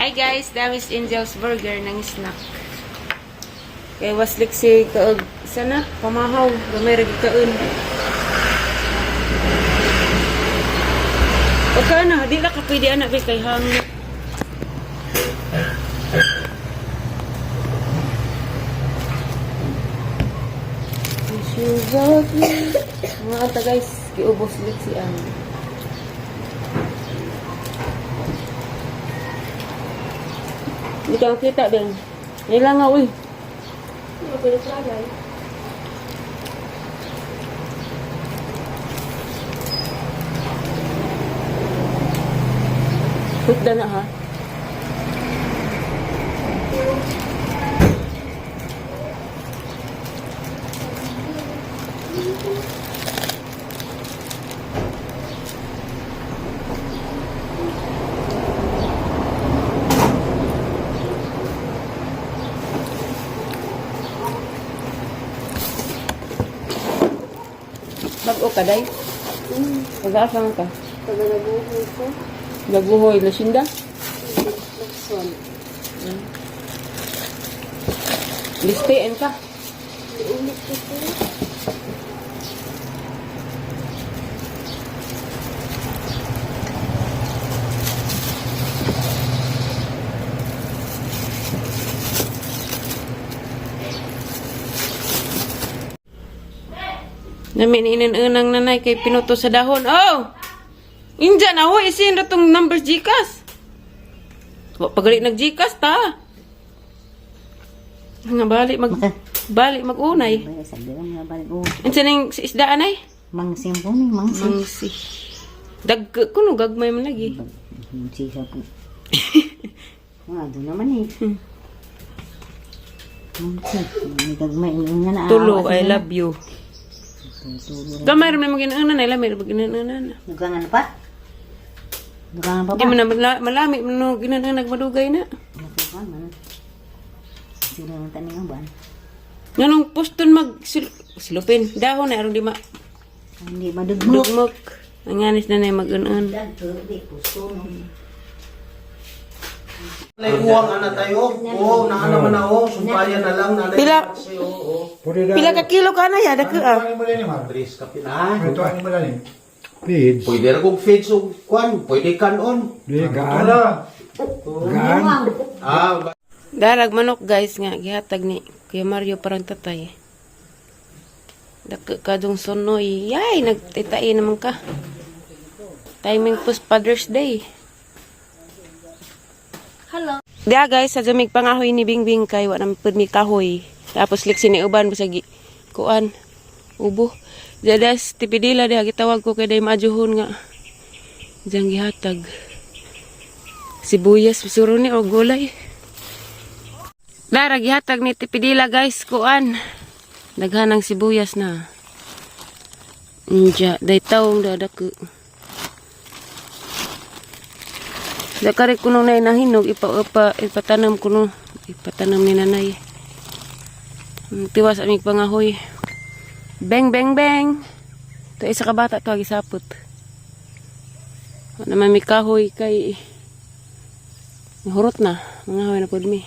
Hi guys, Damis Angel's Burger ng snack. Kay waslik si kaog sana pamahaw gamay ra gyud kaon. Pagka na, di lang ka pwede anak be kay hangin. Wish you love me. Mga kanta guys, giubos ulit si ang. Hindi ka makita, Beng. Ngayon nga, uy. Put na ha. Bago ka, day? Pag-asa ka? Taga-nabuhay ko. Gaguhoy, lasinda? Lacson. Listeen ka. Ulit ko po. Namin inan-unang nanay kay pinuto sa dahon. Oh! Inja na ho, isin na tong numbers Gcash. Wa pagalit nag Gcash ta. Nga balik mag balik magunay. Unsa ning isdaan ay? Mangsim po ni, mangsim. Mangsi. Dag kuno gagmay man lagi. Mangsi siya po. Mga doon naman eh. Mangsi. May gagmay. Nga na. Tulo, I love you. Tulo. Gamay ra man maginunan ay lamay ra maginunan. Dugangan pa? Dugangan pa Di ba? man na malami man no ginunan madugay na. Dugangan man. Sila ng taning ang buwan. Nganong poston mag silupin dahon na aron di ma Hindi madugmok. dugmok. Ang anis na na mag-un-un. Dagko, di puso. Naikuwang ana tayo. Oo, naana man ako. Sumpayan na lang. Nanay Pila- Kasi, oo. Pila ka kilo ka na ya dako ah. Tres ka pila. Ito ang malalim. Feeds. Pwede ra kong feeds o kwan. Pwede kanon. Di, gaan. Gaan. Ah, Darag manok guys nga gihatag ni Kuya Mario parang tatay. Dako ka dong sunoy. Yay, nagtitai naman ka. Timing po sa Father's Day. Hello. Diya guys, sa jamig pangahoy ni Bingbing kay wa naman pud mi kahoy. Tapos liksi ni uban bisag kuan ubo. Jadas tipidila diha gitawag ko kay day maadyohon nga. Diyang gihatag. Sibuyas suro ni og gulay. Lara gihatag ni tipidila guys kuan. Daghan ang sibuyas na. Inja, day taong dadako. Dakari kuno na nahinog ipa ipatanam kuno ipatanam ni nanay. Tiwas amig pangahoy. Beng beng beng. To isa ka bata to gisapot. Wala naman mi kahoy kay hurot na. Mga hoy na pud mi.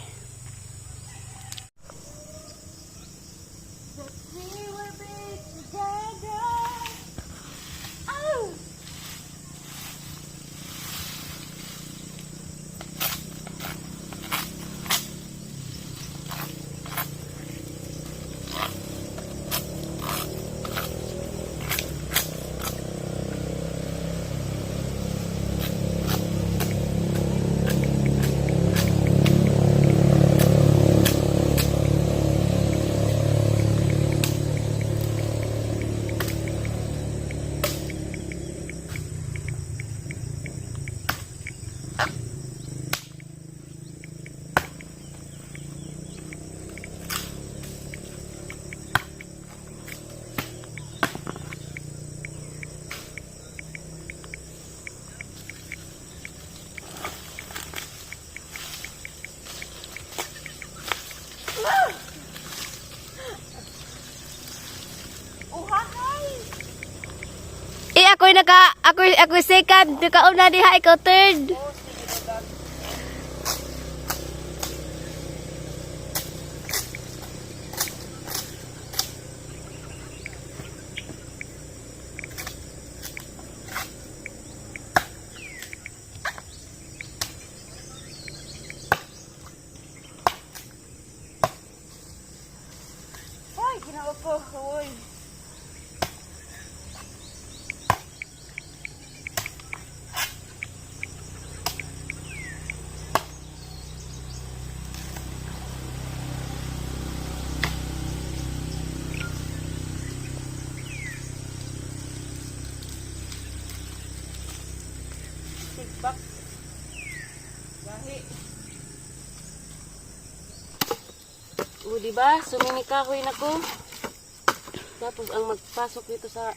Eh, ako'y naka, ako'y second. Nakauna diha, ikaw third. ko. Uy. Sigbak. Gahi. O, di ba? Sumini kahoy na ko. Tapos ang magpasok dito sa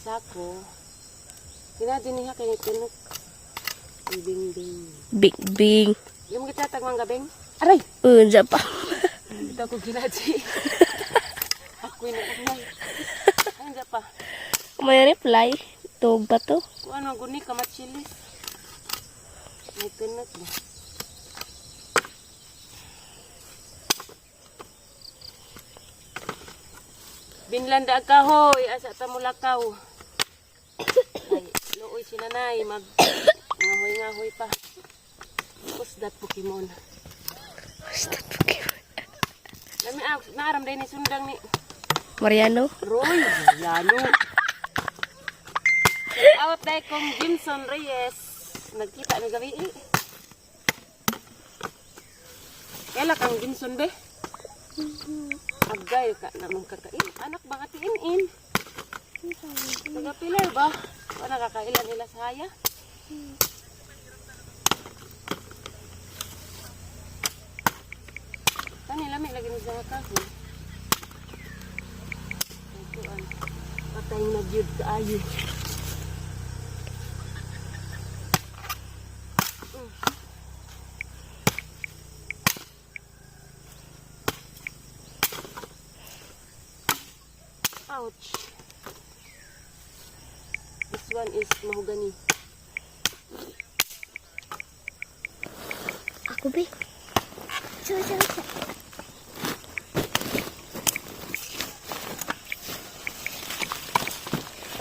sako, kinadin niya kay tinok. Bing bing. Big bing. Yung kita tag mga gabing. Aray! Unsa pa. Ito ko ginaji. Ako'y nakugnay. Ano pa? May reply. Tug ba to? Kung ano, guni ka machilis. May tinok ba? Binlanda ang kahoy, asa ta mulakaw. Ay, luoy si nanay, mag ngahoy-ngahoy pa. Kusdat Pokemon. Basta Pokemon. Lami ah, naaram din ni sundang ni Mariano. Roy Lano. Out dahil kong Jimson Reyes. Nagkita ni gabi eh. Kaila kang Jimson be? Agay ka namang kakain. Anak ba ka in? Taga Pilar ba? O nakakailan nila sa haya? Kanila may lagi ni sa kahoy. Ay, kuan. Patay na gyud kaayo. Ouch. This one is mahogany. Ako be. Sorry, sorry, sorry.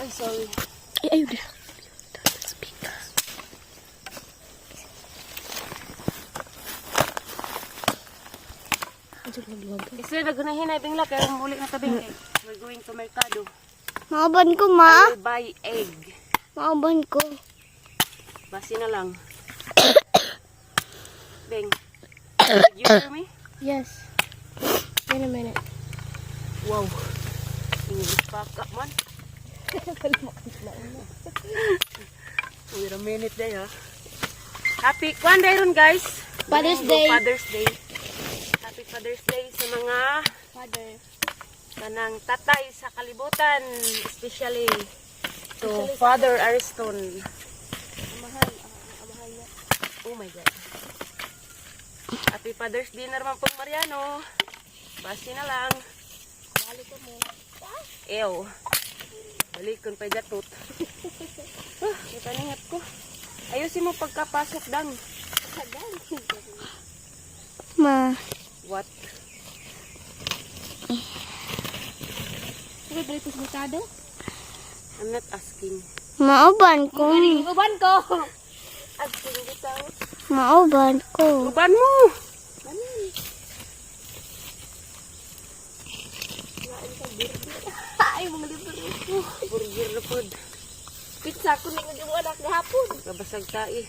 Ay, sorry. Ay, ayun na. Speaker. Adyo nagluwag. Isla na gunahin bingla kaya muli na tabing kay. We're going to merkado. Mauban ko, ma. I will buy egg. Mauban ko. Basi na lang. Bing. Did you hear me? Yes. Wait a minute. Wow. English pa ka man. Wait a minute day ha. Happy kwan day ron guys. Father's Domingo, Day. Father's Day. Happy Father's Day sa mga Father. kanang tatay sa kalibutan, especially to Father Ariston. Oh my God. Happy Father's Day na naman po, Mariano. Basi na lang. Balik ko mo. Ew. Balikon pa gatot. Ah, nakaningat ko. Ayusin mo pagkapasok, Dan. Ma. What? Sige, balik ko sa merkado. I'm not asking. Mauban ko. Uban ko. Asking bitaw. Mauban ko. Uban mo! Ay, mga libre. Burger na pod. Pizza ko na yung anak gahapon. Kabasag tae.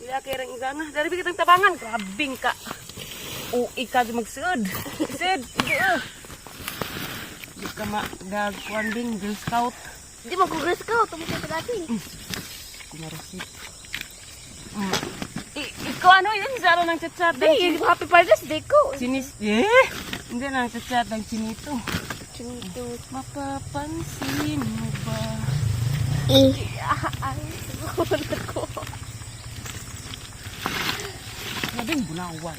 Ila kay rang iganga. Dari bi kitang tabangan. Grabing ka. Uy ka magsuod. Sud. Di ka ma gagkuan ding Girl Scout. Di mo Girl Scout, tumutok ka dati. Kumarusit. Ikaw ano yun? Zaro ng chat-chat. Day, Happy Father's Day ko. Sinis. Eh! Hindi nang chat-chat ng chinito. Chinito. Mapapansin mo ba? Eh. Ay, siguro ko. Labing bunawan.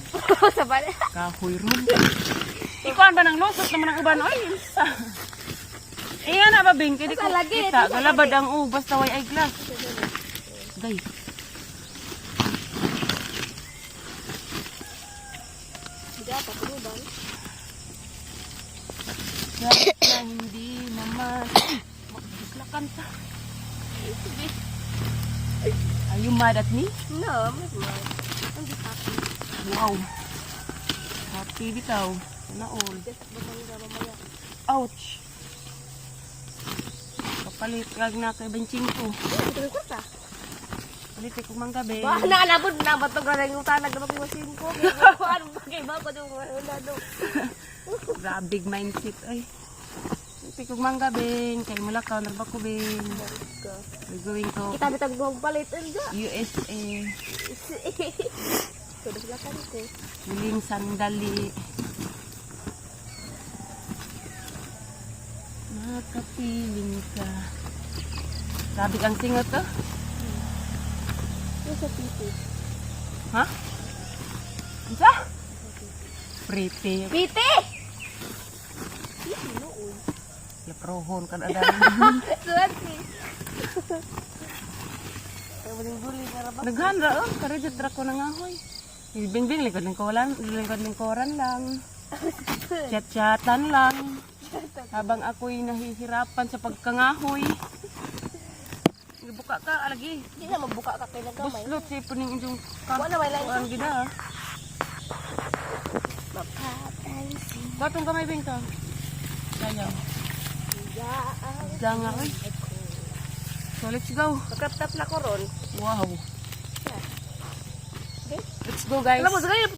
Sa bala. Kahoy ron. Ikuan ba ng lusot naman ang uban? Ay, insa. Iya na ba, Bing? Kaya di ko Sa lagi, kita. sa Galabad ang u, basta way eyeglass. Day. Kahit na hindi naman. Magbislakan ta. Are you mad at me? No, I'm not mad. I'm just happy. Wow. Happy bitaw. Sana all. Ouch. Kapalit kag na kay benching ko. Palit ko mangga be. Ba na alabod na bato galing yung tanag na makiwasin ko. Ano ba kay ba ko do wala do. Grabe mindset ay. Palit ko mangga beng kay mulakaw na ba ko beng. We're going to Kita bitag buhang palit unja. USA. Sudah belakang ko. Huling sandali. Makapiling ka. Grabe kang singot to. Yung sa piti. Ha? Unsa? Pretty. Piti! Laprohon ka na dahil. Suwerte. Naghan ra oh, kare jud ra ko nangahoy. Bingbing likod lingkoran, lingkod lingkoran lang. Chat-chatan lang. Habang ako'y nahihirapan sa pagkangahoy. Buka ka, alagi. Di na magbuka ka kay nagamay. Buslot si puning inyong ka. Wala may lain. Ang gida ah. Mapapansin. Batong kamay bing ka. Sayaw. Danga oy. So let's go. Magkaptap na ko ron. Wow. Let's go, guys. Alam mo, sa ganyan.